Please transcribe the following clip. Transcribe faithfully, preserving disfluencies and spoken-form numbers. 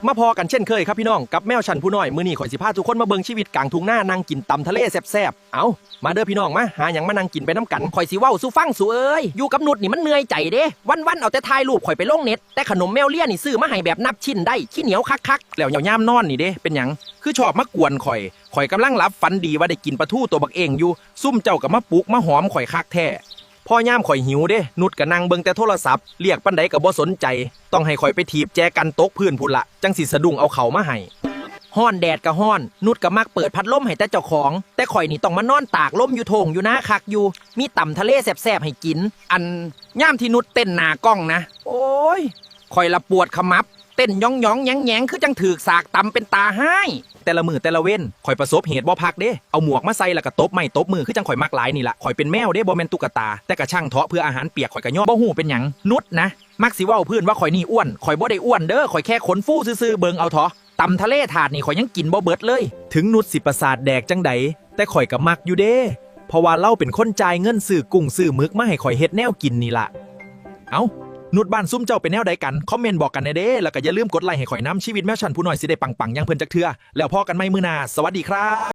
มาพ้อกันเช่นเคยครับพี่น้อง กับแมวชั้นผู้น้อย มื้อนี้ข่อยสิพาทุกคนมาเบิ่งชีวิตกลางทุ่งนานั่งกินตำทะเลแซ่บๆ เอ้า มาเด้อพี่น้อง มาหาหยังมานั่งกินไปนำกัน ข่อยสิเว้าสู่ฟังสูเอ้ย อยู่กับนุชนี่มันเหนื่อยใจเด้ วันๆ เอาแต่ถ่ายรูปข่อยไปลงเน็ต แต่ขนมแมวเลียนี่ซื้อมาให้แบบนับชิ้นได้ ขี้เหนียวคักๆ แล้วยามนอนนี่เด้ เป็นหยัง คือชอบมากวนข่อย ข่อยกำลังหลับฝันดีว่าได้กินปลาทูตัวบักเองอยู่ ซุมเจ้าก็มาปลุกมาหอมข่อยคักแท้ พอยามข่อยหิวเด้ นุชก็นั่งเบิ่งแต่โทรศัพท์ เรียกปานใดก็บ่สนใจ ต้องให้ข่อยไปถีบแจกันตกพื้นพุ้นละ จั่งสิสะดุ้งเอาเข้ามาให้ ฮ้อนแดดก็ฮ้อน นุชก็มักเปิดพัดลมให้แต่เจ้าของ แต่ข่อยนี่ต้องมานอนตากลมอยู่โถ่งอยู่นาคักอยู่ มีตำทะเลแซ่บๆให้กิน อัน ยามที่นุชเต้นหน้ากล้องนะ โอ้ย ข่อยละปวดขมับ เต้นหยองๆแหยงๆ คือจั่งถืกสากตำเป็นตาฮ้าย แต่ละมื้อแต่ละเว็น ข่อยประสบเหตุบ่พักเด้ เอาหมวกมาใส่แล้วก็ตบไม้ตบมือ คือจั่งข่อยมักหลายนี่ละ ข่อยเป็นแมวเด้ บ่แม่นตุ๊กตา แต่กะช่างเถาะ เพื่ออาหารเปียกข่อยก็ยอม บ่ฮู้เป็นหยัง นุชนะ มักสิเว้าพื้นว่าข่อยนี่อ้วน ข่อยบ่ได้อ้วนเด้อ ข่อยแค่ขนฟูซื่อๆ เบิ่งเอาเถาะ ตำทะเลถาดนี่ข่อยยังกินบ่เบิดเลย ถึงนุชสิประสาทแดกจั่งใด แต่ข่อยก็มักอยู่เด้ เพราะว่าลาวเป็นคนจ่ายเงินซื้อกุ้งซื้อหมึกมาให้ข่อยเฮ็ดแนวกินนี่ละ เอ้า นุชบ้านซุมเจ้าเป็นแนวใดกัน คอมเมนต์บอกกันแหน่เด้ แล้วก็อย่าลืมกดไลค์ให้ข่อยนำ ชีวิตแมวชั้นผู้น้อยสิได้ปังๆอย่างเพิ่นจักเทื่อ แล้วพ้อกันใหม่มื้อหน้า สวัสดีครับ